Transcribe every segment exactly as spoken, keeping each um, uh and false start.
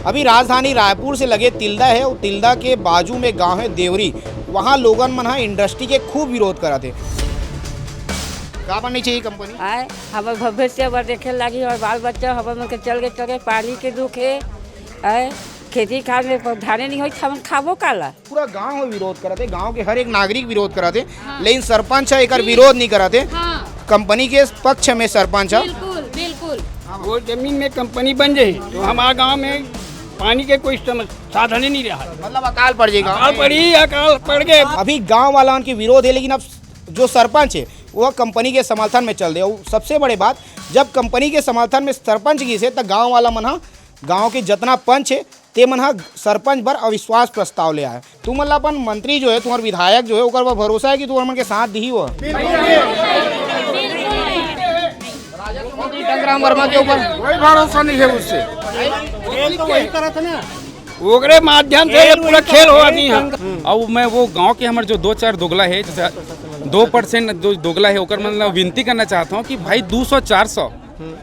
अभी राजधानी रायपुर से लगे तिल्दा है, और तिल्दा के बाजू में गांव है देवरी। वहां लोगन मन हा इंडस्ट्री के खूब विरोध करत हे। का बननी चाहिए कंपनी? आय, हमर भविष्य बर देखे लागी और बाल बच्चा हमर मन के चल गए, चल गए, पानी के दुख है। आय, खेती खार में धाने नहीं होई, हमन खाबो काला? पूरा गांव विरोध करत हे, गांव के हर एक नागरिक विरोध करत हे, हाँ। लेकिन सरपंच है एकर बिल्कुल। विरोध नहीं करत हे। हाँ। कंपनी के पक्ष में सरपंच है। बिल्कुल, बिल्कुल। वो जमीन में कंपनी बन जाए तो हमारे गांव में पानी के कोई समस-, साधन ही नहीं रहा। मतलब अकाल पड़ जाएगा। अकाल पड़ी, अकाल पड़ गए। अभी गांव वाला उनके विरोध है, लेकिन अब जो सरपंच है वो कंपनी के समर्थन में चल दे। और सबसे बड़े बात, जब कंपनी के समर्थन में सरपंच गिस हे, त गांव वाला मन हा, गांव के जतना पंच है, ते मन हा सरपंच बर अविश्वास प्रस्ताव ले आए। तुमन ला अपन मंत्री जो है, तुम्हार विधायक जो है, ओकर बर भरोसा है कि तुम्हार मन के साथ दिही वो? टंकराम वर्मा के ऊपर कोई भरोसा नहीं है उससे। ओकरे माध्यम से ये पूरा खेल हो आदमी है। अब मैं वो गांव के हमर जो दो चार दोगला है, जैसे दो परसेंट जो दोगला है, ओकर मतलब विनती करना चाहता हूँ कि भाई, दो सौ चार सौ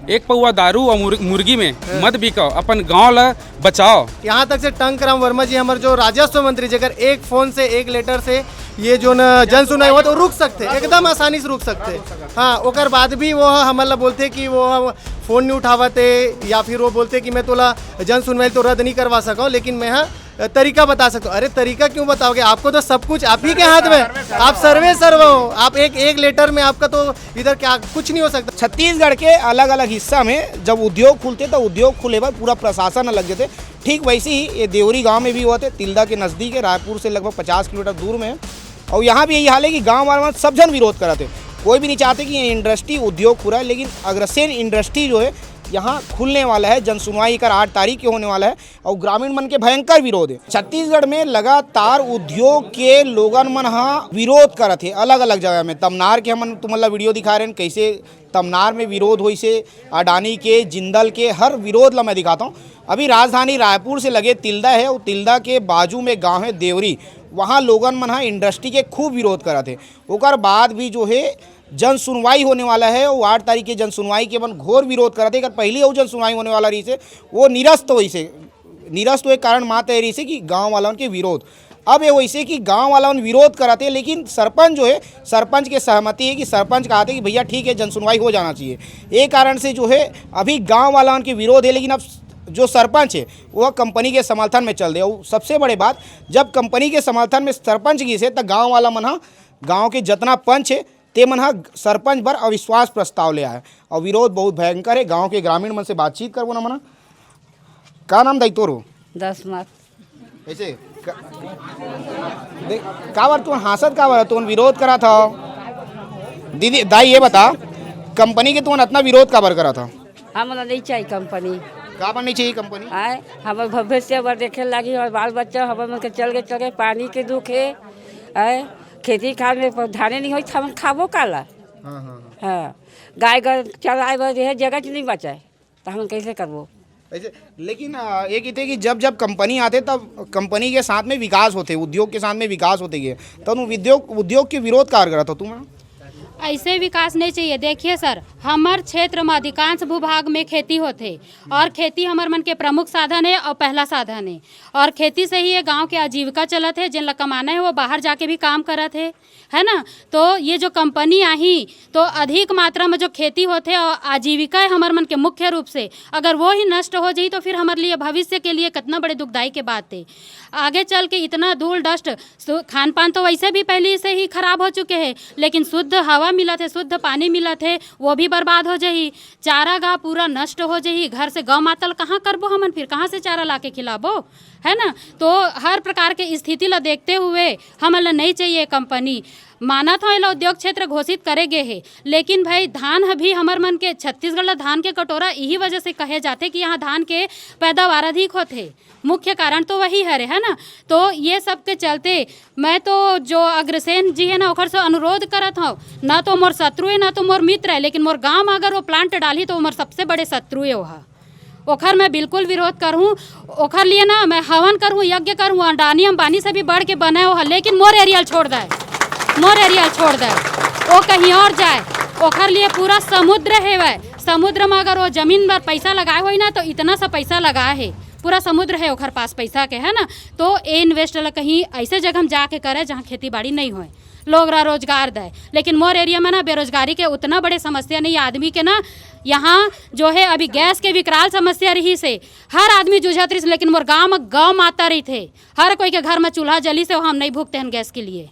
एक पौवा दारू और मुर्ग-, मुर्गी में मत बिकाओ, अपन गांव ला बचाओ। यहाँ तक से टंकराम वर्मा जी, हमर जो राजस्व मंत्री, जेकर एक फोन से, एक लेटर से ये जो न जन सुनवाई होत, वो रुक सकते, एकदम आसानी से रुक सकते। हाँ, ओकर बाद भी वो हमर ला बोलते कि वो फोन नहीं उठावत हे, या फिर वो बोलते कि मैं तोला जन सुनवाई तो रद्द नहीं करवा सकूँ, लेकिन मैं, हाँ, तरीका बता सकता हूँ। अरे, तरीका क्यों बताओगे? आपको तो सब कुछ आप ही के हाथ में, आप सर्वे सर्व हो। आप एक, एक लेटर में आपका तो इधर क्या कुछ नहीं हो सकता। छत्तीसगढ़ के अलग-अलग हिस्सा में जब उद्योग खुलते, तो उद्योग खुले बर पूरा प्रशासन अलग जते। ठीक वैसे ही ये देवरी गांव में भी होते, तिल्दा के नजदीक है, रायपुर से लगभग पचास किलोमीटर दूर में है। और यहाँ भी यही हाल है कि गांव वाला सब जन विरोध करते, कोई भी नहीं चाहते कि ये इंडस्ट्री उद्योग खुला है, लेकिन अग्रसेन इंडस्ट्री जो है यहाँ खुलने वाला है। जन सुनवाई एकर आठ तारीख के होने वाला है और ग्रामीण मन के भयंकर विरोध है। छत्तीसगढ़ में लगातार उद्योग के लोगन मन हा विरोध करत हे अलग-अलग जगह में। तमनार के हमन तुमन ला वीडियो दिखा रहे हैं, कैसे तमनार में विरोध होइसे, अडानी के, जिंदल के, हर विरोध ला मैं दिखाता हूँ। अभी राजधानी रायपुर से लगे तिल्दा है, वो तिल्दा के बाजू में गांव है देवरी, वहाँ लोगन मन हा इंडस्ट्री के खूब विरोध करत हे। ओकर बाद भी जो है जन सुनवाई होने वाला है, वो आठ तारीख के जन सुनवाई के मन घोर विरोध करत हे। एकर पहले वो जन सुनवाई होने वाला रहिसे, वो निरस्त होइसे, निरस्त होए कारण मात्र ये रहिसे कि गांव वालन के विरोध। अब ये वैसे कि गांव वाला मन विरोध करत हे, लेकिन सरपंच जो है, सरपंच के सहमति है कि सरपंच कहते कि भैया ठीक है, जन सुनवाई हो जाना चाहिए। ये कारण से जो है अभी गांव वाला मन के विरोध है, लेकिन अब जो सरपंच है वो कंपनी के समर्थन में चल दे। और सबसे बड़े बात, जब कंपनी के समर्थन में सरपंच गिस हे, त गांव वाला मन हा, गांव के जतना पंच है, ते मन हा सरपंच बर अविश्वास प्रस्ताव ले आए और विरोध बहुत भयंकर है। गांव के ग्रामीण मन से बातचीत करबो ना मना। का नाम दाई तोरो? दस मार्च। ऐसे का, देख, काबर तुमन हांसत काबर हो? तुमन विरोध करत हो। दीदी, दाई, ये बता, कंपनी के तुमन इतना विरोध काबर करत हो? हमला नहीं चाहिए कंपनी। काबर नहीं चाहिए कंपनी? आय, हमर भविष्य बर देखे लागी, हमर बाल बच्चा, हमर मन के चल गए, चल गए, पानी के दुख है। आय, खेती खार में प-, धाने नहीं होई, त हमन खाबो काला? हाँ, हाँ, हाँ। हाँ, गाय गर चराए बर जे है, जगह नहीं बचाए, तो हमन कैसे करबो? ऐसे, लेकिन, आ, ये कहते कि जब, जब कंपनी आते, तब कंपनी के साथ में विकास होते, उद्योग के साथ में विकास होते गए, तब उद्योग, उद्योग के विरोध कार करत हो तुम? ऐसे विकास नहीं चाहिए। देखिए सर, हमर क्षेत्र में अधिकांश भूभाग में खेती होथे और खेती हमर मन के प्रमुख साधन है और पहला साधन है और खेती से ही ये गांव के आजीविका चलत है। जिन ला कमाना है वो बाहर जाके भी काम करत है, है ना? तो ये जो कंपनी आही तो अधिक मात्रा में जो खेती होथे और आजीविका है हमर मन के मुख्य रूप से, अगर वो ही नष्ट हो जाही तो फिर हमर लिए भविष्य के लिए कितना बड़े दुखदाई के बात है। आगे चल के इतना धूल डस्ट सु-, खान पान तो वैसे भी पहले से ही खराब हो चुके हैं, लेकिन शुद्ध हवा मिलत है, शुद्ध पानी मिलत है, वो भी बर्बाद हो जाही। चारागाह पूरा नष्ट हो जाही। घर से गौ माता ल कहाँ करबो हमन, फिर कहाँ से चारा लाके खिलाबो, है ना? तो हर प्रकार के स्थिति ला देखते हुए हमन ला नहीं चाहिए कंपनी। मानत हो एला उद्योग क्षेत्र घोषित करे गे हे, लेकिन भाई धान ह भी हमर मन के, छत्तीसगढ़ ला धान के कटोरा इही वजह से कहे जाथे कि यहाँ धान के पैदावार अधिक होथे। मुख्य कारण तो वही हरे, है ना? तो ये सब के चलते मैं तो जो अग्रसेन जी है ना, ओखर से अनुरोध करत हूँ, ना तो मोर शत्रु है, ना तो मोर मित्र है, लेकिन मोर गांव में अगर वो प्लांट डालही तो मोर सबसे बड़े शत्रु है वह। ओखर मैं बिल्कुल विरोध करहूँ। ओखर लिए ना मैं हवन करहूँ, यज्ञ करहूँ, अडानी अंबानी से भी बढ़ के बने हो, लेकिन मोर एरिया ल छोड़ दे, मोर एरिया ल छोड़ दे, वो कहीं और जाए। ओखर लिए पूरा समुद्र हेवय, समुद्र में अगर वो जमीन पर पैसा लगाए होई ना तो इतना सा पैसा लगाए है। पूरा समुद्र है ओखर पास पैसा के, है ना। तो ए इन्वेस्ट ला कहीं ऐसे जगह हम जाके करे जहाँ खेती बाड़ी नहीं होए, लोग ला रोजगार दे। लेकिन मोर एरिया में ना बेरोजगारी के उतना बड़े समस्या नहीं आदमी के ना। यहाँ जो है अभी गैस के विकराल समस्या रहिस हे, हर आदमी जूझत रहिस, लेकिन मोर गाँव में गौ माता रहिथे, हर कोई के घर में चूल्हा जलिस हे, हम नहीं भुगते हन गैस के लिए,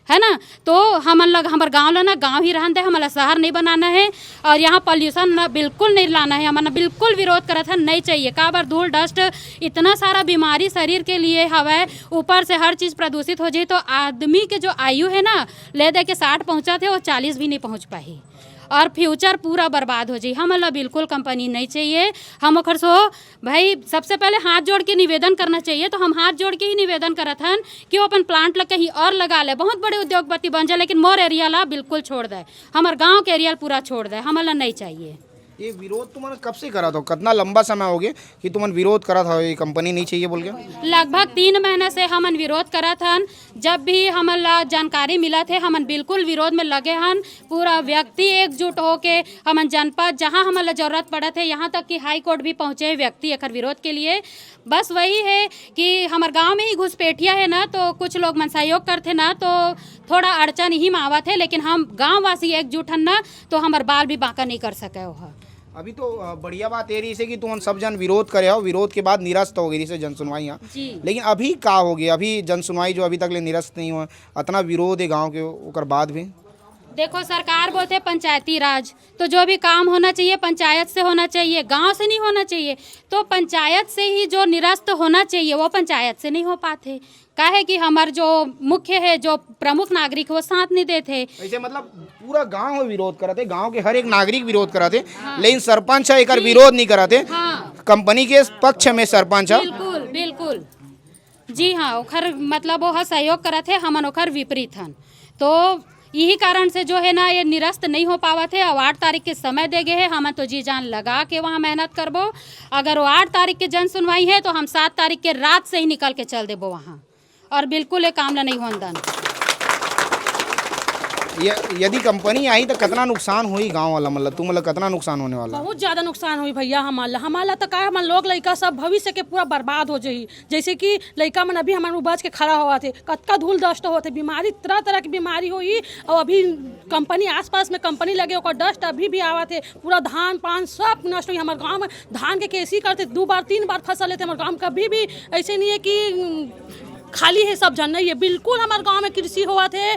है ना। तो हमन लग हमर गांव ला ना गांव ही रहन दे, हमन ला शहर नहीं बनाना है। और यहाँ पॉल्यूशन ना बिल्कुल नहीं लाना है, हमन बिल्कुल विरोध करत हन, नहीं चाहिए। काबर धूल डस्ट इतना सारा बीमारी शरीर के लिए हवय, ऊपर से हर चीज प्रदूषित हो जाए तो आदमी के जो आयु है ना, ले दे के साठ पहुँचत है, वो चालीस भी नहीं पहुँच पाही। और फ्यूचर पूरा बर्बाद हो जाई। हमन ला बिल्कुल कंपनी नहीं चाहिए। हम ओखर सो भाई, सबसे पहले हाथ जोड़ के निवेदन करना चाहिए, तो हम हाथ जोड़ के ही निवेदन करत हन कि वो अपन प्लांट ला कहीं और लगा ले, बहुत बड़े उद्योगपति बन जाए, लेकिन मोर एरिया ला बिल्कुल छोड़ दे, हमर गांव के एरिया ला पूरा छोड़ दे, हमन ला नहीं चाहिए। ये विरोध तुमन कब से करत हो? कितना लंबा समय हो गया कि तुमन विरोध करत हो, ये कंपनी नहीं चाहिए बोल के? लगभग तीन महीना से हमन विरोध करत हन। जब भी हमन ला जानकारी मिलत हे, हमन बिल्कुल विरोध में लगे हन। पूरा व्यक्ति एकजुट होके हमन जनपद, जहाँ हमन ला जरूरत पड़त हे, यहाँ तक कि हाई कोर्ट भी पहुँचे हे व्यक्ति एकर विरोध के लिए। बस वही है कि हमर गांव में ही घुसपैठिया है ना, तो कुछ लोग मन सहयोग करथे ना, तो थोड़ा अड़चन ही में आवत है, लेकिन हम गांव वासी एकजुट हन ना, तो हमर बाल भी बांका नहीं कर सके ओह। अभी तो, अ, बढ़िया बात ये रही से कि तुमन सब जन विरोध करे हो, विरोध के बाद निरस्त हो गई से जनसुनवाई यहाँ। जी। लेकिन अभी का हो गया? अभी जनसुनवाई जो अभी तक ले निरस्त नहीं हुआ, इतना विरोध है गांव के, ओकर बाद भी। देखो, सरकार बोलते पंचायती राज, तो जो भी काम होना चाहिए पंचायत से होना चाहिए, गांव से नहीं होना चाहिए। तो पंचायत से ही जो निरस्त होना चाहिए वो पंचायत से नहीं हो पाते। काहे कि हमर जो मुख्य है, जो प्रमुख नागरिक, वो साथ नहीं देते। ऐसे मतलब पूरा गांव विरोध करत हे, गांव के हर एक नागरिक विरोध करत हे, हाँ। लेकिन सरपंच है एकर जी। विरोध नहीं करत हे। हाँ। कंपनी के पक्ष में सरपंच है। बिल्कुल, बिल्कुल। जी हाँ, ओखर मतलब वो ह सहयोग करत हे, हमन ओखर विपरीत हन। तो यही कारण से जो है ना, ये निरस्त नहीं हो पावत है। और आठ तारीख के समय दे गए है, हमन तो जी जान लगा के वहाँ मेहनत करबो। अगर वो आठ तारीख के जन सुनवाई है, तो हम सात तारीख के रात से ही निकल के चल देबो वहाँ, और बिल्कुल ये काम ला नहीं होन दन। ये यदि कंपनी आई तो कितना नुकसान होई गांव वाला, मतलब तुम मतलब कितना नुकसान होने वाला? बहुत ज्यादा नुकसान होई भैया हमारा। हमारा तो का, हमारे लोग लइका सब भविष्य के पूरा बर्बाद हो जाई। जैसे कि लइका मन अभी हमारे उपज के खड़ा होवत हे, कतका धूल डस्ट होवत हे, बीमारी, तरह तरह की बीमारी होई। और अभी कंपनी, आसपास में कंपनी लगे, ओकर डस्ट अभी भी आवत हे, पूरा धान पान सब नष्ट होई। हमारे गाँव में धान के खेती करते, दो बार तीन बार फसल लेते। हमारे गाँव में कभी भी ऐसे नहीं है कि, उम, खाली है सब जन, नहीं है। बिल्कुल हमारे गाँव में कृषि होवत हे,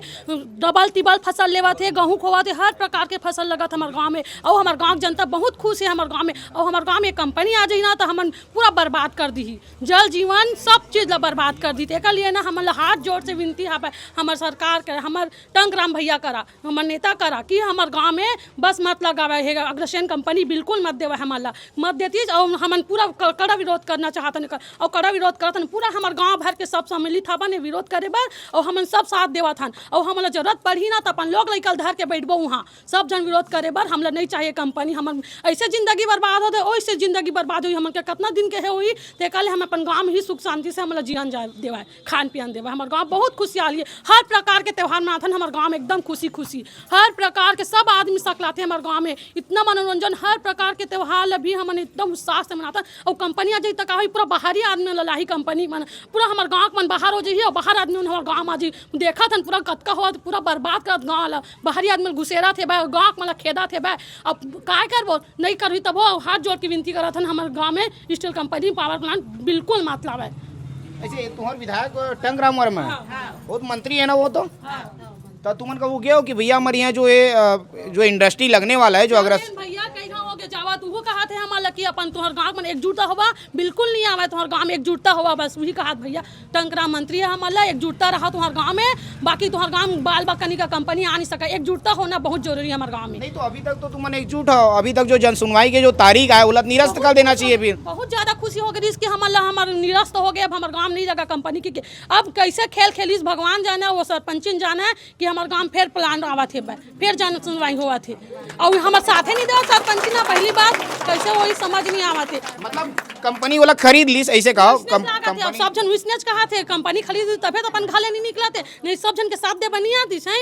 डबल तिबल फसल लेवत हे, गेहूँ होवत हे, हर प्रकार के फसल लगत हमारे गाँव में। और हमारे गाँव के जनता बहुत खुश है हमारे गाँव में। और हमारे गाँव में एक कंपनी आ जाई ना, तो हमन पूरा बर्बाद कर दी, जल जीवन सब चीज ला बर्बाद कर दी। तो एकर लिए ना हमन ला हाथ जोड़ से विनती है हमार सरकार के, हमार टंकराम भैया करा, हमर नेता करा कि हमर गाँव में बस मत लगावे, हे अग्रसेन कंपनी बिल्कुल मत देवे हमन ला, मत देतीस। और हमन पूरा क-, कड़ा विरोध करना चाहतन एकर, और कड़ा विरोध करतन। पूरा हमर गाँव भर के सब सम्मिलित हवन ए विरोध करे बर, और हमन सब साथ देवत हन। और हमन ला जरूरत पड़ही ना, त अपन लोग लइका ल धर के बैठबो उहाँ, सब जन विरोध करे बर। हमला नहीं चाहिए कंपनी, हमन ऐसे जिंदगी बर्बाद होते, ओइसे जिंदगी बर्बाद होई, हमन के कितना दिन के है होई, तेकर ले हम अपन गाँव में ही सुख शांति से हमला जियन जाए देवाए। खान पियन देवय। हमर गाँव बहुत खुशहाली है, हर प्रकार के त्योहार मनाथन हमर गाँव में एकदम खुशी खुशी, हर प्रकार के सब आदमी सकलाथे हमर गाँव में। इतना मनोरंजन, हर प्रकार के त्योहार ल भी हमन एकदम उत्साह से मनाथन। और कंपनी आ जाई त का होई, पूरा बाहरी आदमी मन ल लाही कंपनी मन, पूरा हमर गाँव के मन बाहर हो जाही और बाहर आदमी मन हमर गाँव में आ जाही। देखत हन पूरा कतका होवत, पूरा बर्बाद करत गाँव ल, बाहरी आदमी मन घुसेरत हेबय, गाँव के मन ल खेदत हेबय। अब काय करबो, नहीं करही तभो हाथ जोड़ के विनती करत हन, हमर गाँव में स्टील कंपनी पावर प्लांट बिल्कुल मत लावे। ऐसे तुम्हार विधायक टंगराम वर्मा है, हाँ। वो तो मंत्री है ना वो तो। हाँ। तो तुमन का वो गए हो कि भैया हमारे यहाँ जो ये, अ, जो इंडस्ट्री लगने वाला है, जो अग्रस- अरे भैया कहीं हो गए जावा, तू कहा थे हमारा कि अपन तुम्हार गाँव में एकजुटता होवा, बिल्कुल नहीं आवा तुम्हार गाँव में एकजुटता होवा, बस वही कहा भैया। टंकराम मंत्री है, हमन ला एकजुटता रहा तुम्हार गाँव में, बाकी तुम्हार गाँव में बाल बकनी का कंपनी आ नहीं सका। एकजुटता होना बहुत जरूरी है हमारे गाँव में। नहीं तो अभी तक तो तुमन एकजुट हो, अभी तक जो जन सुनवाई के जो तारीख आए, ओला निरस्त कर देना चाहिए फिर। बहुत ज्यादा खुशी हो गई कि हमन ला, हमार निरस्त हो गए, अब हमार गाँव नहीं लगा कंपनी की, की। अब कैसे खेल खेलिस भगवान जाने, वो सरपंचिन जाने कि हमार गाँव में फिर प्लांट आवत हे, फिर जन सुनवाई होवत हे। और हमार साथे नहीं देवा सरपंचिन ना, पहली बात कैसे वो नहीं, समझ नहीं आवत हे। मतलब कंपनी वाला खरीद लीस, ऐसे कहा। विश्वास कम-, लागत हे। अब कंपनी सब झन विश्वास कहा थे, कंपनी खरीद तभे तो अपन घाले नहीं निकलते, नहीं सब झन के साथ दे बनिया दिस है।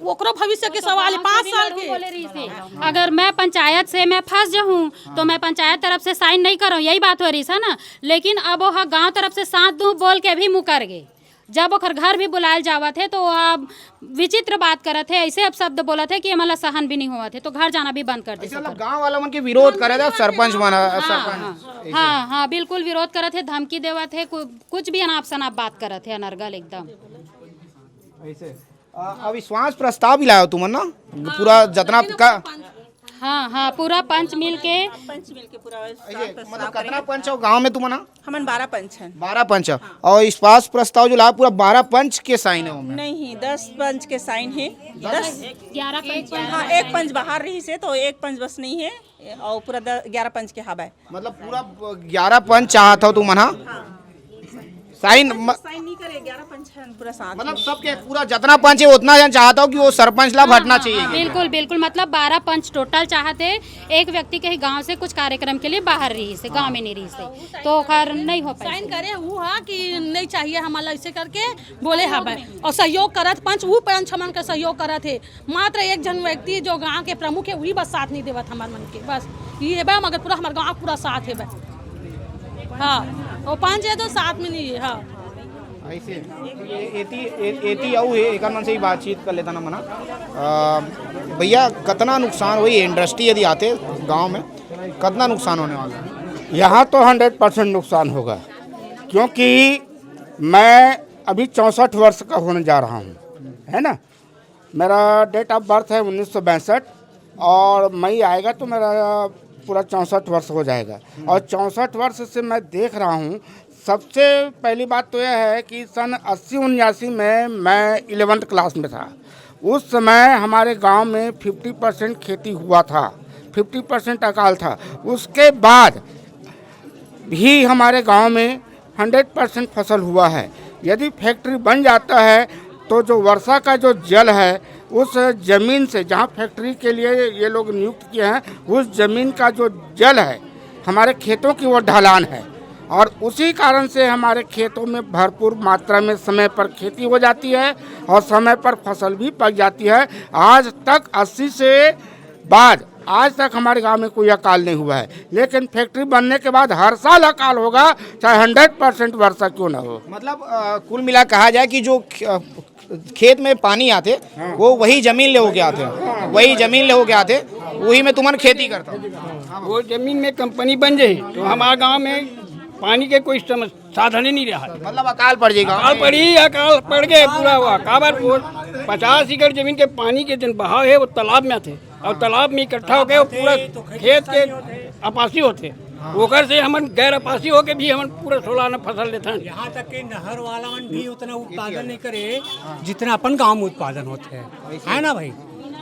ओकरो भविष्य के सवाल है, पाँच साल के। अगर मैं पंचायत से मैं फंस जाऊँ तो मैं पंचायत तरफ से साइन नहीं करूँ, यही बात हो रही है ना। लेकिन अब वो ह-, गांव तरफ से साथ दूँ बोल के अभी मुकर गए। जब ओकर घर भी बुलायल जावत है तो वो अब विचित्र बात करत है, ऐसे अब शब्द बोलत है कि हमला सहन भी नहीं होवत है, तो घर जाना भी बंद कर दे। अच्छा, मतलब गांव वाला मन के विरोध करे थे सरपंच मन, हाँ, सरपंच हाँ, ऐसे। हाँ, हाँ, बिल्कुल विरोध करत है, धमकी देवत है, कु-, कुछ भी अनाप शनाप बात करत है, अनर्गल एकदम। ऐसे। अ, अविश्वास प्रस्ताव भी लायो तुमन ना, पूरा जतना का। हाँ, हाँ, पूरा पंच मिल के। पंच मिल के पूरा ऐसे, मतलब कतना पंच हो गांव में तुमन? हमन बारह पंच हन। बारह पंच हो। और विश्वास प्रस्ताव जो लाया, पूरा बारह पंच के साइन है ओमे? नहीं, दस पंच के साइन है। दस? ग्यारह पंच। हाँ, एक पंच बाहर रही से, तो एक पंच बस नहीं है, और पूरा द-, ग्यारह पंच के हवा है। मतलब पूरा ग्यारह पंच चाहत हो तुमन, हाँ? साइन म- साइन नहीं करे, ग्यारह पंच हैं पूरा साथ मतलब में। सबके पूरा जितना पंच है उतना जन चाहता हो कि वो सरपंच ला हाँ, हटना हाँ, चाहिए। हाँ, बिल्कुल, बिल्कुल, मतलब बारह पंच टोटल चाहते, एक व्यक्ति के ही गांव से कुछ कार्यक्रम के लिए बाहर रही से, गांव में नहीं रही से, तो ओकर नहीं हो पाए। साइन करे वो हा कि नहीं चाहिए हमारा, ऐसे करके बोले हवे। और सहयोग करत पंच, वो पंच हमन का सहयोग करत है, मात्र एक झन व्यक्ति जो गांव के प्रमुख है, वही बस साथ नहीं देवत हमार मन के, बस ये बा, मगर पूरा हमार गांव पूरा साथ है बा। हाँ, वो पंच है तो साथ में नहीं है। हाँ। ऐसे, ए-, एती, ए-, एती अउ हे, एकर मन से ही बातचीत कर लेता ना मना। अ, भैया, कितना नुकसान हुई इंडस्ट्री यदि आते गांव में, कितना नुकसान होने वाला है? यहाँ तो हंड्रेड परसेंट नुकसान होगा, क्योंकि मैं अभी चौंसठ वर्ष का होने जा रहा हूँ, है ना। मेरा डेट ऑफ बर्थ है उन्नीस सौ बासठ, और मई आएगा तो मेरा पूरा चौंसठ वर्ष हो जाएगा। और चौंसठ वर्ष से मैं देख रहा हूँ, सबसे पहली बात तो यह है कि सन अस्सी उन्यासी में मैं इलेवंथ क्लास में था। उस समय हमारे गांव में फिफ्टी परसेंट खेती हुआ था, फिफ्टी परसेंट अकाल था। उसके बाद भी हमारे गांव में हंड्रेड परसेंट फसल हुआ है। यदि फैक्ट्री बन जाता है तो जो वर्षा का जो जल है, उस ज़मीन से, जहाँ फैक्ट्री के लिए ये लोग नियुक्त किए हैं, उस ज़मीन का जो जल है, हमारे खेतों की वो ढलान है, और उसी कारण से हमारे खेतों में भरपूर मात्रा में समय पर खेती हो जाती है और समय पर फसल भी पक जाती है। आज तक अस्सी से बाद आज तक हमारे गांव में कोई अकाल नहीं हुआ है, लेकिन फैक्ट्री बनने के बाद हर साल अकाल होगा, चाहे हंड्रेड परसेंट वर्षा क्यों ना हो। मतलब, अ, कुल मिला कहा जाए कि जो ख-, अ, खेत में पानी आते, हाँ। वो वही जमीन ले होके आते, वही जमीन ले होके आते, वही में तुमन खेती करता। वो जमीन में कंपनी बन जाए तो हमारे गांव में पानी के कोई समस्या, साधन ही नहीं रहा। मतलब अकाल पड़ जाएगा। अकाल पड़ी, अकाल पड़ गए पूरा हुआ। काबर वो पचास एकड़ जमीन के पानी के जन बहाव है, वो तालाब में आते, और तालाब में इकट्ठा होके वो पूरा खेत के आपासी होते, ओकर से हमन गैर आपासी होके भी हमन पूरा सोलह आना फसल लेथन। यहाँ तक कि नहर वाला मन भी उतना उत्पादन नहीं करे, जितना अपन गांव में उत्पादन होते हैं, है ना भाई?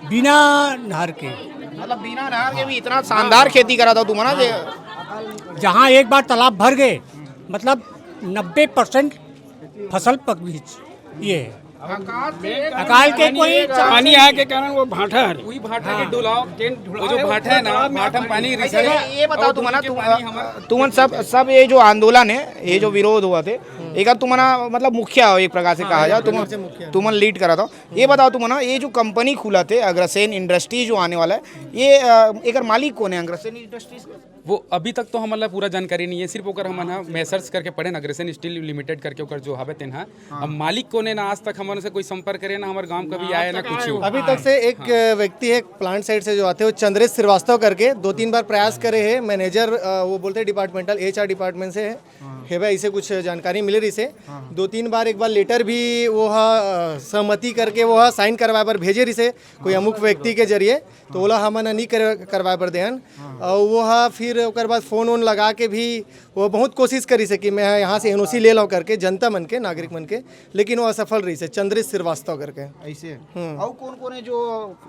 बिना नहर के। मतलब बिना नहर के भी इतना शानदार खेती करा था तुम ना, जे जहाँ एक बार तालाब भर गए, मतलब नब्बे परसेंट फसल पक भी ये है। अकाल के कोई पानी आए के कारण वो भाटा है। वही भाटा के डुलाव, टेंट वो जो भाटा है ना, भाटा में पानी रिसा है। ये बताओ तुमन ना, तुमन सब, सब ये जो आंदोलन है, ये जो विरोध हुआ थे, एक तुमन ना, मतलब मुखिया हो एक प्रकार से कहा जाए, तुमन, तुमन लीड करा था। ये बताओ तुमन ना, ये जो कंपनी खुला थे अग्रसेन इंडस्ट्रीज जो आने वाला है, ये, अ, एकर मालिक कौन है अग्रसेन इंडस्ट्रीज का? वो अभी तक तो हमन ला पूरा जानकारी नहीं है, सिर्फ ओकर हमन ह मैसर्स करके पढ़े न, अग्रसेन स्टील लिमिटेड करके ओकर जो हवे तेन ह। हाँ। अब मालिक कोन हे ना, आज तक हमन से कोई संपर्क करे ना, हमर गांव कभी आए ना कुछ। अभी तक से एक, हाँ। व्यक्ति है प्लांट साइड से जो आते हैं, वो चंद्रेश श्रीवास्तव करके दो तीन बार प्रयास करे हैं। मैनेजर, अ, वो बोलते हैं डिपार्टमेंटल, एचआर डिपार्टमेंट से है। हाँ। हेबे ऐसे कुछ जानकारी मिले रही से। हाँ। दो तीन बार, एक बार लेटर भी वो हा, अ, सहमति करके वो हा साइन करवाए बर भेजे रही से, कोई अमुक व्यक्ति के जरिए। तो ओला हमन ह नी कर-, करवाए बर देहन। हाँ। अउ वो ह फिर ओकर बाद फोन वोन लगा के भी वो बहुत कोशिश करिस हे कि मैं यहाँ से एनओसी ले लव करके, जनता मन के, नागरिक मन के, लेकिन वो असफल रहिस हे, चंद्रेश श्रीवास्तव करके। ऐसे? हम्म। अउ कौन कौन है जो,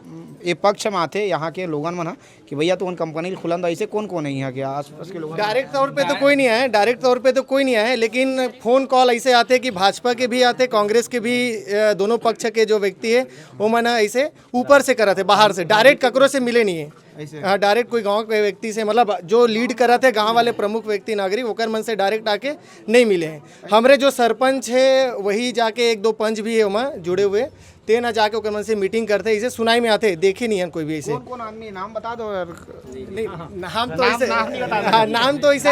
उम, ए पक्ष में आथे यहाँ के लोगन मन ह कि भैया तुमन कंपनी खुलन, तो ऐसे कौन कौन है यहाँ के आसपास के लोग? डायरेक्ट तौर पे तो कोई नहीं आया है, डायरेक्ट तौर पे तो कोई नहीं आया है, लेकिन फोन कॉल ऐसे आते हैं कि भाजपा के भी आते, कांग्रेस के भी, अ, दोनों पक्ष के जो व्यक्ति है, वो मन ऐसे ऊपर से करत हे, बाहर से, डायरेक्ट ककरो से मिले नहीं है। ऐसे? हाँ, डायरेक्ट कोई गांव के व्यक्ति से, मतलब जो लीड करत हे गांव वाले प्रमुख व्यक्ति नागरिक, ओकर मन से डायरेक्ट आके नहीं मिले हैं। हमरे जो सरपंच है, वही जाके, एक दो पंच भी है वहाँ जुड़े हुए, तेन ह जाके ओकर मन से मीटिंग करथे, इसे सुनाई में आथे, देखे नहीं है कोई भी ऐसे। कौन कौन आदमी, नाम बता दो यार। नहीं, नाम तो नाम ऐसे, नाम नहीं बता हाँ, दो। नाम तो ऐसे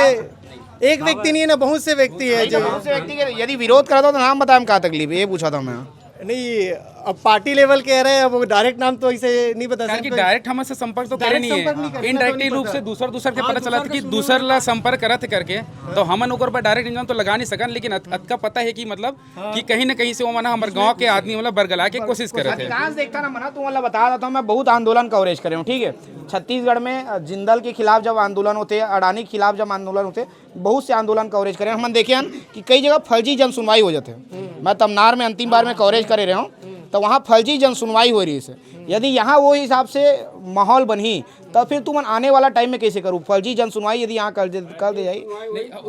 एक व्यक्ति नहीं है ना, बहुत से व्यक्ति है जो बहुत से व्यक्ति के यदि विरोध करता तो नाम बताए में का तकलीफ है, ये पूछा था मैं। नहीं, अब पार्टी लेवल के रहे, अब वो डायरेक्ट नाम तो ऐसे नहीं बता कारण कि सकते। डायरेक्ट हमसे संपर्क तो करे डायरेक्ट नहीं संपर्क नहीं है, करते, इनडायरेक्टली तो रूप नहीं से पता। दूसर दूसर के हाँ, पता चला दूसर था के कि दूसर दूसर ला संपर्क करत हे करके, तो हमन ओकर पर डायरेक्ट इंजन तो लगा नहीं सकन, लेकिन अत-, अतका पता है कि मतलब हाँ। कि कहीं ना कहीं से वो मन हमर गांव के आदमी मतलब बरगला के कोशिश करत हे। अधिकांश देखता ना मना, तुम वाला बता देता हूँ, मैं बहुत आंदोलन कवरेज करे हूँ, ठीक है। छत्तीसगढ़ में अ, जिंदल के खिलाफ जब आंदोलन होते, अडानी के खिलाफ जब आंदोलन होते, बहुत से आंदोलन कवरेज करे हन। हमन देखे हन कि कई जगह फर्जी जन सुनवाई हो जाथे। मैं तमनार में अंतिम बार में कवरेज करे रहे हूँ, तो वहाँ फर्जी जन सुनवाई हो रही है। यदि यहाँ वो हिसाब से माहौल बनही, तो फिर तुमन आने वाला टाइम में कैसे करू? फर्जी जन सुनवाई यदि यहाँ कर दे, कर दे जाई,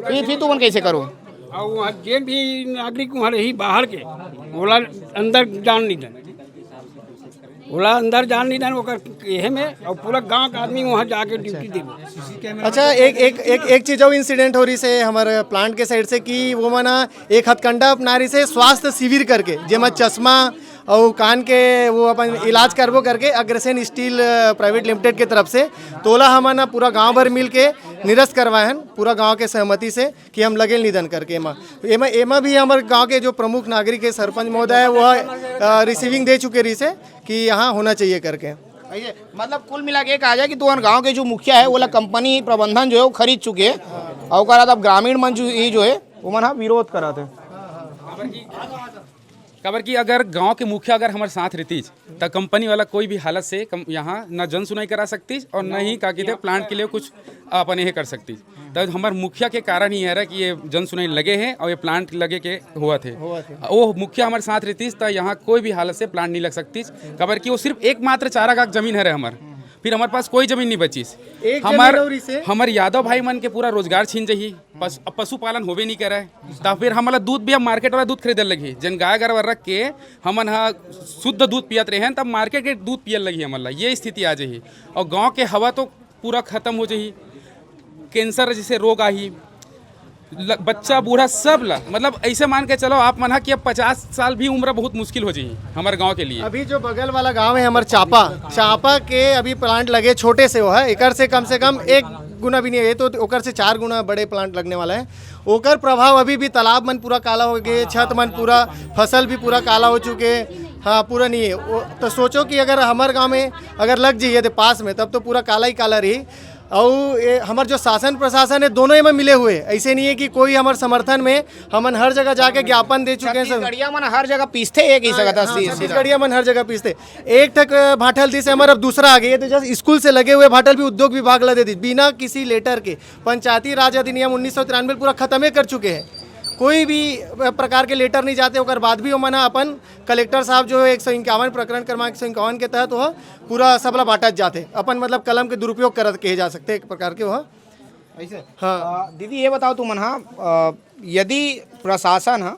फिर फिर तुमन कैसे करू? और वहाँ जेन भी नागरिक वहाँ रही बाहर के, ओला अंदर जान नहीं देना, ओला अंदर जान नहीं देना, ओकर एहे में, और पूरा गांव का आदमी वहाँ जाके ड्यूटी देवे। अच्छा, एक एक एक एक चीज और इंसिडेंट हो रही से, हमारे प्लांट के साइड से, कि वो मना एक हथकंडा अपना रही से स्वास्थ्य शिविर करके, जेमा चश्मा और कान के वो अपन इलाज करबो करके अग्रसेन स्टील प्राइवेट लिमिटेड के तरफ से, तोला हमन ह पूरा गांव भर मिल के निरस्त करवाए हन, पूरा गांव के सहमति से, कि हम लगे निधन करके एमा। एमा एमा भी हमर गांव के जो प्रमुख नागरिक है, सरपंच महोदय है, वो रिसीविंग दे चुके रही से कि यहाँ होना चाहिए करके। ऐसे, मतलब, कुल मिला के कहा जाए कि तुमन गांव के जो मुखिया है, ओला कंपनी प्रबंधन जो है, वो खरीद चुके हैं, और ओकर बाद अब ग्रामीण मन जो, ये जो है, वो मन हा विरोध करत है। काबर कि अगर गांव के मुखिया अगर हमर साथ रहतीस, त कंपनी वाला कोई भी हालत से कम, यहाँ न जन सुनवाई करा सकतीस और न ही का कहते प्लांट के लिए कुछ अपन ये कर सकतीस। त हमर मुखिया के कारण ही है कि ये जन सुनवाई लगे हैं और ये प्लांट लगे के हुआ थे। वो मुखिया हमारे साथ रहतीस, त यहाँ कोई भी हालत से प्लांट नहीं लग सकतीस, काबर कि वो सिर्फ एकमात्र चारा का जमीन है हमर, फिर हमारे पास कोई जमीन नहीं बचीस। एक हमर जमीन और इसे हमर यादव भाई मन के पूरा रोजगार छीन जही। पस-, अब पशुपालन होबे नहीं करे, त फिर हमन ला दूध भी, अब मार्केट वाला दूध खरीदे लगही। जन गाय गरवा रख के हमन ह शुद्ध दूध पियत रहे हैं, तब मार्केट के दूध पियल लगही हमन ला, ये स्थिति आ जही। और गांव के हवा तो पूरा खत्म हो जही, कैंसर जैसे रोग आही, ल-, बच्चा बूढ़ा सब ला, मतलब, ऐसे मान के चलो आप मन ह कि अब पचास साल भी उम्र बहुत मुश्किल हो जही हमारे गांव के लिए। अभी जो बगल वाला गांव है हमारे चापा, चापा के अभी प्लांट लगे, छोटे से वो है, एकर से कम से कम एक गुना भी नहीं है, ये तो ओकर से चार गुना बड़े प्लांट लगने वाला है। ओकर प्रभाव अभी भी, तालाब मन पूरा काला हो गए, छत मन पूरा, फसल भी पूरा काला हो चुके, हाँ, पूरा नहीं है। वो तो सोचो कि अगर हमारे गांव में अगर लग जाइए तो पास में, तब तो पूरा काला ही काला रही। और ये हमार जो शासन प्रशासन है, दोनों एमा मिले हुए हैं। ऐसे नहीं है कि कोई हमार समर्थन में, हमन हर जगह जाके ज्ञापन दे चुके हैं सब। छत्तीसगढ़िया मन हर जगह पीसथे, ये कही हाँ, सकत हस, हाँ, ये सीधा। छत्तीसगढ़िया मन हर जगह पीसथे। एक ठक भाठल दिस है हमार, अब दूसरा आ गया। ये तो जस्ट स्कूल से लगे हुए भाठल भी उद्योग विभाग ला दे दी, बिना किसी लेटर के। पंचायती राज अधिनियम उन्नीस सौ तिरानवे पूरा खत्मे कर चुके हैं। कोई भी प्रकार के लेटर नहीं जाते, ओकर बाद भी ओमन ह अपन, कलेक्टर साहब जो है एक सौ इक्यावन, प्रकरण क्रमांक एक सौ इक्यावन के तहत वो पूरा सबला बांटत जाते, अपन मतलब कलम के दुरुपयोग करत कहे जा सकते एक प्रकार के वो। ऐसे? हाँ। अ, दीदी, ये बताओ तुमन हा, अ, यदि प्रशासन ह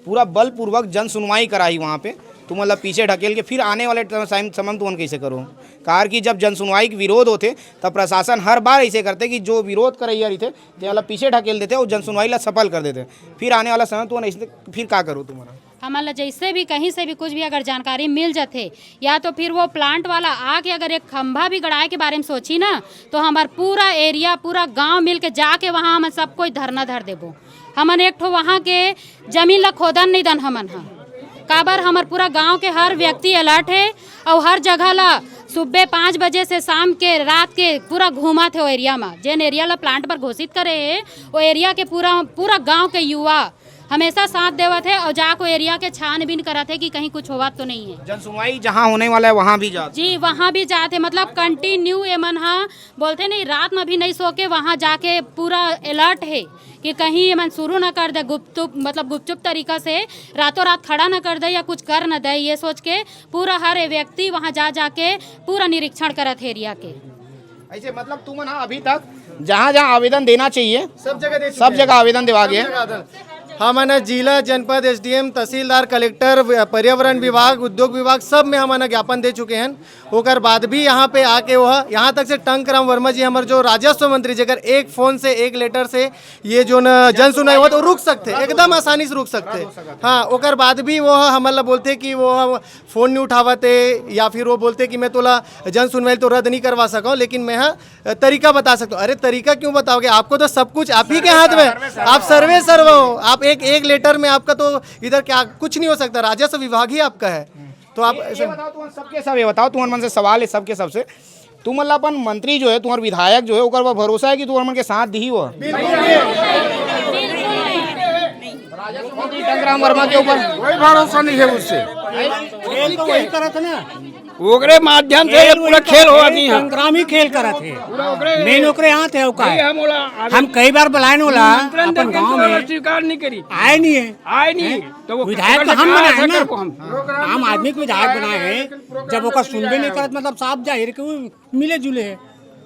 पूरा बलपूर्वक जन सुनवाई कराही वहाँ पे, तुमन ला पीछे ढकेल के फिर आने वाले टाइम, समय में तुमन कैसे करो? कार कि जब जन सुनवाई के विरोध होते, तब प्रशासन हर बार ऐसे करते कि जो विरोध करैया रहिथे, ते वाला पीछे ढकेल देते और जन सुनवाई ला सफल कर देते। फिर आने वाला समय तुमन ऐसे, फिर का करो तुमन? हमन ला जैसे भी, कहीं से भी, कुछ भी अगर जानकारी मिल जाथे, या तो फिर वो प्लांट वाला आके अगर एक खंभा भी गड़ाए के बारे में सोची ना, तो हमार पूरा एरिया, पूरा गांव मिल के जाके वहाँ हमन सब कोई धरना धर देबो। हमन एक ठो वहाँ के जमीन ला खोदन नहीं दन हमन ह। काबर हमर पूरा गांव के हर व्यक्ति अलर्ट है और हर जगह ला सुबह पाँच बजे से शाम के, रात के पूरा घूमत है वो एरिया में। जेन एरिया ला प्लांट पर घोषित करे है, वो एरिया के पूरा, पूरा गांव के युवा हमेशा साथ देवत है और जाके वो एरिया के छानबीन करत है कि कहीं कुछ होवत तो नहीं है। जन सुनवाई जहाँ होने वाला है, वहाँ भी जात। जी, वहाँ भी जात है, मतलब कंटिन्यू ये मन हा, बोलते नहीं, रात में भी नहीं सो के वहाँ जाके पूरा अलर्ट है कि कहीं ये मन शुरू ना कर दे गुपचुप, मतलब गुपचुप तरीका से, रातों रात खड़ा ना कर दे या कुछ कर ना दे, ये सोच के पूरा हर व्यक्ति वहाँ जा जाके पूरा निरीक्षण करत है एरिया के। ऐसे मतलब तुमन हा अभी तक जहाँ जहाँ आवेदन देना चाहिए, सब जगह दे चुके सब हैं। जगह आवेदन देवा सब गया। जगह आवेदन। हमन ह जिला, जनपद, एसडीएम, तहसीलदार, कलेक्टर, व-, पर्यावरण विभाग, उद्योग विभाग, सब में हमन ह ज्ञापन दे चुके हन। ओकर बाद भी यहाँ पे आके वो ह-, यहाँ तक से टंक राम वर्मा जी, हमर जो राजस्व मंत्री, जेकर एक फोन से, एक लेटर से ये जो न जन सुनवाई होत, वो रुक सकते, एकदम आसानी से रुक सकते। हाँ, ओकर बाद भी वो ह-, हमन ला बोलते कि वो ह-, फोन नहीं उठावत हे, या फिर वो बोलते कि मैं तोला जन सुनवाई तो रद्द नहीं करवा सकूँ, लेकिन मैं ह-, तरीका बता सकता हूँ। अरे, तरीका क्यों बताओगे? आपको तो सब कुछ आप ही के हाथ में, आप सर्वे सर्व हो। आप एक, एक लेटर में आपका तो इधर क्या कुछ नहीं हो सकता, राजस्व विभाग ही आपका है। तो आप ये, ऐसे ये बताओ, तुमन सबके सब, ये बताओ, तुमन मन से सवाल है सबके सबसे, तुमन ला अपन मंत्री जो है, तुम्हारे विधायक जो है, ओकर पर भरोसा है कि तुमन मन के साथ दिही वो? राजस्व मंत्री टंक राम वर्मा के ऊपर कोई भरोसा नहीं है उससे। खेल तो वही करत ना। ओकरे माध्यम से ये खेल पूरा वही खेल हो करत आदमी है। टंक राम ही खेल करत है। पूरा ओकरे मेन ओकरे हाथ है ओका नहीं, है। हम ओला आगे हम कई बार बुलाए न ओला निमंत्रण अपन देके गांव तो में। स्वीकार नहीं करी। आए नहीं है। आए नहीं। हैं? तो वो विधायक तो कैसे हम कहा बनाए ऐसा ना। करबो हम? आम आदमी के विधायक बनाए हैं। जब ओकर सुनबे नहीं करत, मतलब साफ जाहिर कि वो मिले जुले है।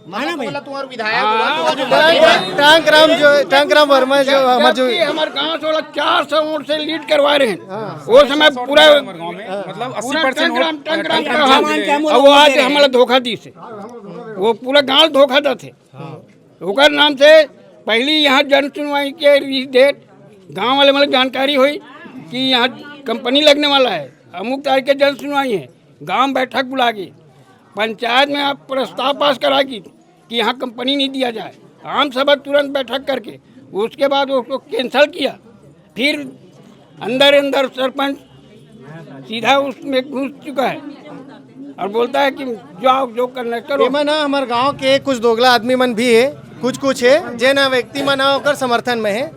है ना भाई? मतलब तुम्हारे विधायक हुआ, हाँ। तुम्हारे जो मंत्री हुआ। टंक राम जो, टंक राम वर्मा जो, हमारे जो जबकि हमारे गांव से वो लोग चार सौ वोट से लीड करवा रहे हैं। हाँ। वो समय पूरा मतलब पूरा अस्सी परसेंट टंक राम, वोट टंक राम टंक का राम हम। मान के हम और वो लोग आज दे रहे हैं। हमारा धोखा दी से। वो पूरा गांव धोखा देते। ओकर नाम से पहली यहाँ जन सुनवाई के रिलीज डेट गांव वाले मतलब जानकारी हुई कि यहाँ कंपनी लगने वाला है, अमुक तारीख के जन सुनवाई है, गांव बैठक बुला के पंचायत में आप प्रस्ताव पास करा की कि यहाँ कंपनी नहीं दिया जाए। आम सभा तुरंत बैठक करके उसके बाद उसको कैंसिल किया। फिर अंदर अंदर सरपंच सीधा उसमें घुस चुका है और बोलता है कि जाओ, जो करना है करो। एमा ना हमारे गांव के कुछ दोगला आदमी मन भी है, कुछ कुछ है, जे ना व्यक्ति मन ह ओकर समर्थन में है।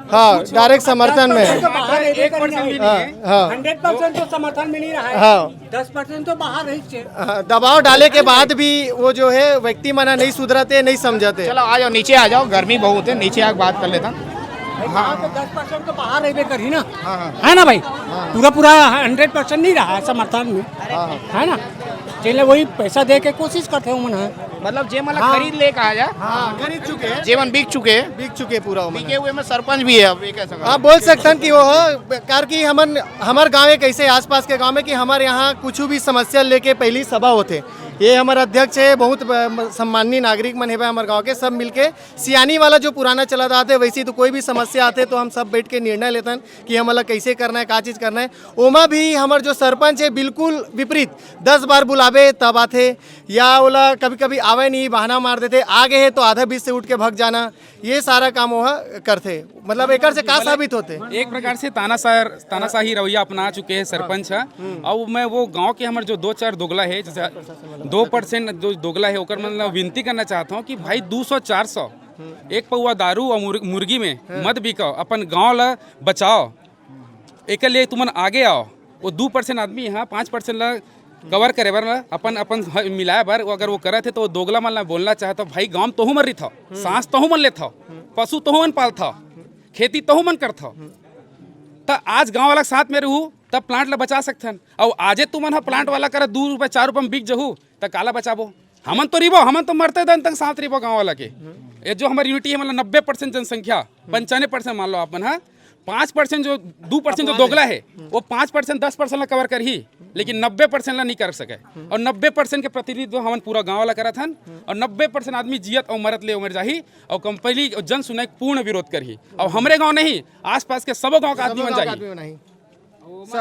हाँ, डायरेक्ट समर्थन में है। हाँ, हाँ। हंड्रेड परसेंट तो समर्थन में नहीं रहा है। हाँ। दस परसेंट तो बाहर रही से। हाँ, दबाव डाले के बाद भी वो जो है व्यक्ति मन ह नहीं सुधरते, नहीं समझते। चलो आ जाओ, नीचे आ जाओ, गर्मी बहुत है, नीचे आके बात कर लेता। हाँ, तो दस परसेंट तो बाहर रहबे करही ना। हाँ, हाँ। है ना भाई? हाँ। पूरा पूरा हंड्रेड परसेंट नहीं रहा है समर्थन में। हाँ, हाँ। है ना? चले वही पैसा दे के कोशिश करते हो मन है। मतलब जे मन ला हाँ। खरीद ले कहा जाए। हाँ, खरीद चुके हैं। जे मन बिक चुके हैं। बिक चुके हैं पूरा वो मन। बिके हुए में सरपंच भी है, अब ये कह सकते आप बोल सकते हैं कि वो हो, कार की हमन, हमर गांव एक ऐसे आसपास के गांव में कि हमारे यहाँ कुछ भी समस्या लेके पहली सभा होते। ये हमारे अध्यक्ष है, बहुत ब-, सम्माननीय नागरिक मन है हमारे गांव के, सब मिलके सियानी वाला जो पुराना चलत आथे, वैसे तो कोई भी समस्या आथे तो हम सब बैठ के निर्णय लेथन कि हमन ला कैसे करना है, का चीज करना है। ओमा भी हमर जो सरपंच है बिल्कुल विपरीत, दस बार बुलाबे तब आथे, या ओला कभी-कभी आवे नहीं, बहाना मार देथे, आ गए है तो आधा बीच से उठ के भग जाना, ये सारा काम वो ह करथे। मतलब एकर से का साबित होथे? एक प्रकार से तानाशाह, तानाशाही रवैया अपना चुके हैं सरपंच ह। अब मैं वो गांव के हमर जो दो चार दोगला है, जैसे दो परसेंट जो दोगला है, ओकर मन ला विनती करना चाहता हूँ कि भाई दो सौ चार सौ एक पौवा दारू और मुर-, मुर्गी में मत बिकाओ, अपन गांव ला बचाओ। एकर लिए तुमन आगे आओ। वो दो परसेंट आदमी यहाँ पाँच परसेंट ला कवर करे बर ला, अपन, अपन ह-, मिलाए बर, वो अगर वो करत है तो वो दोगला मन ला बोलना चाहता, भाई गांव तहू मन रिथव, सांस तहू मन लेथव, पशु तहू मन पालथव, खेती तहू मन करथव, त आज गांव वाला के साथ में रहू तब प्लांट ला बचा सकथन। अउ आजे तुमन ह प्लांट वाला करा दू रुपया चार रुपया में बिक जहू त काला बचाबो? हमन तो रिबो, हमन तो मरते दन तक साथ रिबो गांव वाला के। ये जो हमर यूनिटी है, मतलब नब्बे परसेंट जनसंख्या, पंचानवे परसेंट मान लो आप मन ह, पाँच परसेंट जो, दो परसेंट जो दोगला है, वो पाँच परसेंट दस परसेंट ला कवर करही, लेकिन नब्बे परसेंट ला नहीं कर सके। और नब्बे परसेंट के प्रतिनिधित्व हमन पूरा गांव वाला करत हन, और नब्बे परसेंट आदमी जियत और मरत ले उमर जाही, और कंपनी और जन सुनवाई पूर्ण विरोध करही। और हमरे गांव नहीं, आसपास के सबो गांव का आदमी मन जाही।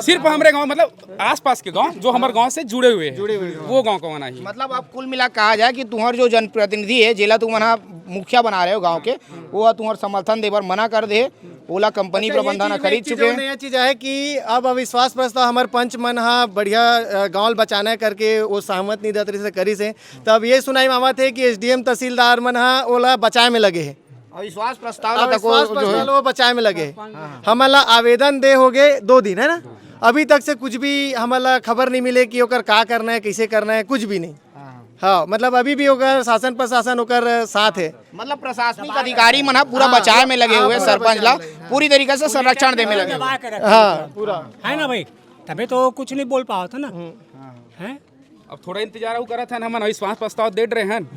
सिर्फ हमरे गांव, मतलब आसपास के गांव जो हमर गांव से जुड़े हुए हैं, जुड़े हुए गांव। वो गांव को मनाही। मतलब अब कुल मिला कहा जाए कि तुम्हार जो जनप्रतिनिधि है, जेला तुमन ह मुखिया बना रहे हो गांव के, वो ह तुम्हार समर्थन दे बर मना कर दे, ओला कंपनी अच्छा, ये प्रबंधन ह चीज, खरीद एक चीज चुके और हैं। नया चीज है कि अब अविश्वास प्रस्ताव हमर पंच मन ह बढ़िया, अ, गांव ल बचाना है करके वो सहमत नहीं देत रहिस हे, करिस हे, तब ये सुनाई में आवत है कि एसडीएम तहसीलदार मन ह ओला बचाए में लगे है। अविश्वास प्रस्ताव ला तको अविश्वास जो है प्रस्ताव ला वो बचाए में लगे। हमन ला आवेदन दे हो गए दो दिन, है ना? अभी तक से कुछ भी हमन ला खबर नहीं मिले कि ओकर का करना है, कैसे करना है, कुछ भी नहीं। हाँ, मतलब अभी भी ओकर शासन प्रशासन ओकर साथ है। मतलब प्रशासनिक अधिकारी मन ह पूरा हाँ, बचाए में लगे हाँ, हुए पूरा सरपंच ला, बचाए में लगे, हाँ। पूरी तरीके से संरक्षण दे में लगे हुए। दबा के रखे हाँ, हैं। पूरा। है ना भाई? तभी तो कुछ नहीं बोल पावत है ना। हैं? अब थोड़ा इंतजार अउ करत हन, हमन अविश्वास प्रस्ताव दे रहे हन।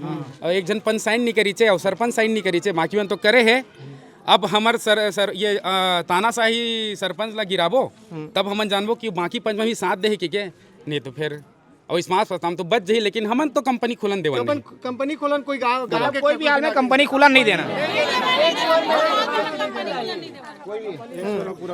और एक झन पंच साइन नहीं करीचे और सरपंच साइन नहीं करीचे, बाकी मन तो करे है। अब हमर सर, सर, ये, अ, तानाशाही सरपंच ला गिराबो, हम्म। तब हमन जानबो कि बाकी पंच मन भी साथ दे हे कि के, नहीं तो फिर, और स्मार्ट प्रस्ताव तो बच जाही, लेकिन हमन तो कंपनी खुलन देवन कंपन-, नहीं। कंपनी खुलन कोई गाँव, गाँव के कोई भी हाल में कंपनी खुलन नहीं देना।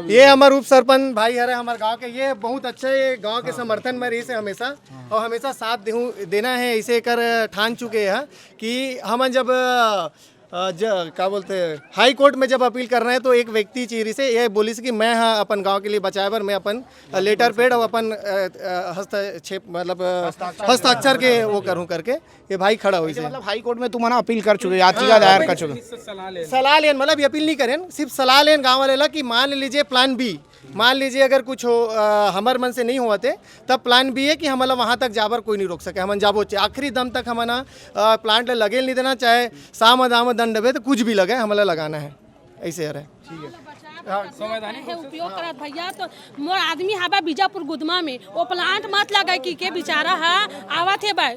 ये हमर उप सरपंच भाई हरे हमर गाँव के, ये बहुत अच्छा, ये गाँव के समर्थन में रहिस हे हमेशा, और हमेशा साथ देहूँ, देना है, इसे कर ठान चुके हैं कि हमन जब, अ, ज-, का बोलते हैं, हाई कोर्ट में जब अपील करना है तो एक व्यक्ति चाहिए से ये बोलिस कि मैं, हाँ, अपन गाँव के लिए बचाए बर मैं अपन, अ, लेटर पैड और अपन, अ, अ, हस्तक्षेप, मतलब, अ, हस्ताक्षर के वो करूँ करके ये भाई खड़ा होइस हे। मतलब हाई कोर्ट में तुम ना अपील कर चुके हो, याचिका दायर कर चुके हो? सलाह लेन, मतलब ये अपील नहीं करें, सिर्फ सलाह लेन गाँव वाले ला कि मान लीजिए प्लान बी, मान लीजिए अगर कुछ हो, अ, हमर मन से नहीं होवत हे, तब प्लान बी है कि हमला वहाँ तक जाबर कोई नहीं रोक सके, हमन जाबो चे-, आखिरी दम तक हमन, अ, प्लांट ला लगे नहीं देना, चाहे साम दाम दंड बे तो कुछ भी लगे, हमला लगाना है, ऐसे हरे। ठीक है। हाँ। संवैधानिक हे रूप से, उपयोग हाँ। करत भैया, तो मोर आदमी हाबा बीजापुर गुदमा में, वो प्लांट मत लगे कि के बेचारा हा आवत हे बा,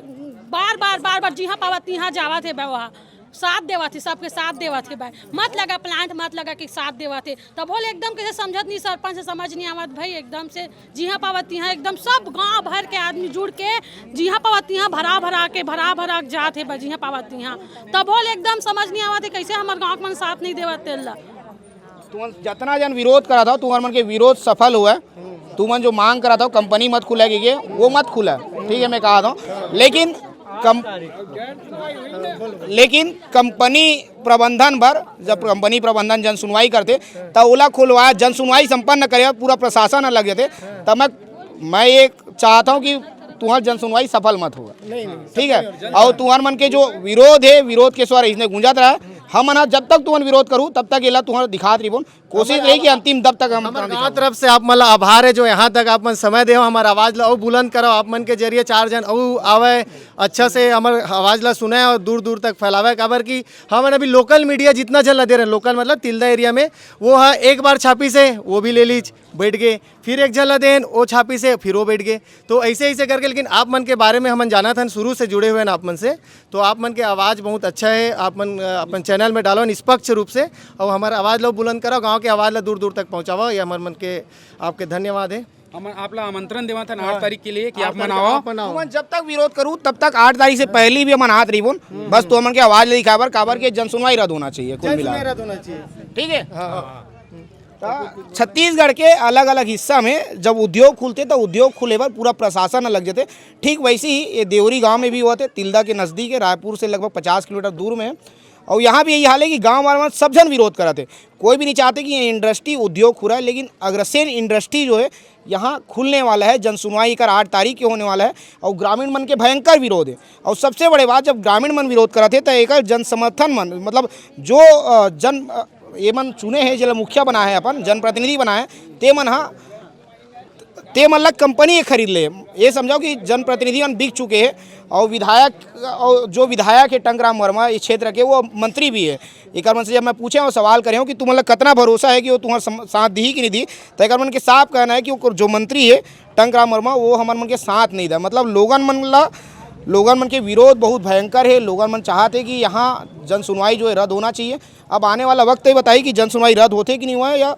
बार, बार, बार, बार जिहाँ पावत तिहाँ जावत हे बा, वहाँ साथ देवत हे, सबके साथ देवत हे बा, मत लगा प्लांट, मत लगा कि साथ देवत हे। तभो ले एकदम कैसे समझत नहीं, सरपंच से समझ नहीं आवत भाई, एकदम से जिहाँ पावत तिहाँ एकदम सब गांव भर के आदमी जुड़ के जिहाँ पावत तिहाँ भरा भरा के, भरा भरा के जात हे बा, जिहाँ पावत तिहाँ। तभो ले एकदम समझ नहीं आवत हे, कैसे हमर गांव के मन साथ नहीं देवत तेल ला। तुमन जतना जन विरोध करत हो, तुमन मन के विरोध सफल हुआ। तुमन जो मांग करत हो, कंपनी मत खुला के, वो मत खुला, ठीक है, मैं कहा था, लेकिन कम, लेकिन कंपनी प्रबंधन बर, जब कंपनी प्रबंधन जन सुनवाई करते, त ओला खुलवा, जन सुनवाई संपन्न करे, पूरा प्रशासन लग जाते, तब मैं, मैं ये चाहता हूँ कि तुम्हार जन सुनवाई सफल मत होगा। ठीक है, और तुम्हार मन के जो विरोध है, विरोध के स्वर इसने गूंजत रहा, हम ना जब तक तुमन विरोध करू, तब तक एला तुम्हार दिखात रिबोन। कोशिश रही कि अंतिम दब तक हम हमर गांव तरफ से आप मन ला आभार है जो यहाँ तक आप मन समय देव, हमर आवाज ला अउ बुलंद करव, आप मन के जरिए चार जन अउ आवे, अच्छा से हमर आवाज ला सुने और दूर दूर तक फैलावे। काबर कि हमन अभी लोकल मीडिया जितना झन ला दे रहे, लोकल मतलब तिल्दा एरिया में, वो है एक बार छापी से वो भी ले लीज, बैठ गए, फिर एक झन ला देन वो छापी से फिर वो बैठ गए। तो ऐसे ऐसे करके, लेकिन आप मन के बारे में हमन जानत हन, शुरू से जुड़े हुए हैं आप मन से, तो आप मन के आवाज़ बहुत अच्छा है, आप मन, अ, अपन चैनल में डालो निष्पक्ष रूप से, और हमारे आवाज़ लो बुलंद करो, गांव के आवाज़ ला दूर दूर तक पहुंचाओ, ये हमारे मन के आपके धन्यवाद है। हम आप ला आमंत्रण देवत हन आठ हाँ। तारीख के लिए कि आठ आप तारीख मन आओ। आप मन आओ। तुमन जब तक विरोध करू, तब तक आठ तारीख से पहले भी हमन आत रहिबोन। बस तुमन के आवाज़ ले दिखाए बर, काबर के जन सुनवाई रद्द होना चाहिए, कुल जन मिला सुनवाई के। रद्द होना चाहिए। ठीक है? हाँ। त छत्तीसगढ़ के अलग-अलग हिस्सा में जब उद्योग खुलथे, त उद्योग खुले बर पूरा प्रशासन ह लग जथे। ठीक वैसे ही ये देवरी गांव में भी होवत हे, तिल्दा के नजदीक है, रायपुर से लगभग पचास किलोमीटर दूर में है। और यहाँ भी यही हाल है कि गांव वाला मन सब झन विरोध करत हे, कोई भी नहीं चाहते कि ये इंडस्ट्री उद्योग खुला है, लेकिन अग्रसेन इंडस्ट्री जो है यहाँ खुलने वाला है, जन सुनवाई एकर आठ तारीख के होने वाला है और ग्रामीण मन के भयंकर विरोध है। और सबसे बड़े बात, जब ग्रामीण मन विरोध करत हे, त एकर जन समर्थन मन, मतलब जो, अ, जन, अ, ये मन चुने हैं, जेला मुखिया बनाए हैं, अपन जनप्रतिनिधि बनाए हैं, ते मन हा, ते मन ला कंपनी खरीद ले। ये समझाओ कि जनप्रतिनिधि मन बिक चुके हैं और विधायक, और जो विधायक है टंकराम वर्मा इस क्षेत्र के, वो मंत्री भी है। एकर मन से जब मैं पूछे और सवाल करे हूँ कि तुमन ला कितना भरोसा है कि वो तुम्हारा सम-, साथ दी कि नहीं दी, तो एकर मन के साफ कहना है कि वो जो मंत्री है टंकराम वर्मा, वो हमर मन के साथ नहीं दा। मतलब लोगन मन ला, लोगन मन के विरोध बहुत भयंकर है। लोगन मन चाहते कि यहाँ जन सुनवाई जो है रद्द होना चाहिए। अब आने वाला वक्त ही बताई कि जन सुनवाई रद्द होथे कि नहीं हुआ है या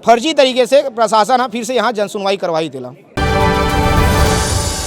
फर्जी तरीके से प्रशासन ह फिर से यहाँ जन सुनवाई करवाई तेला।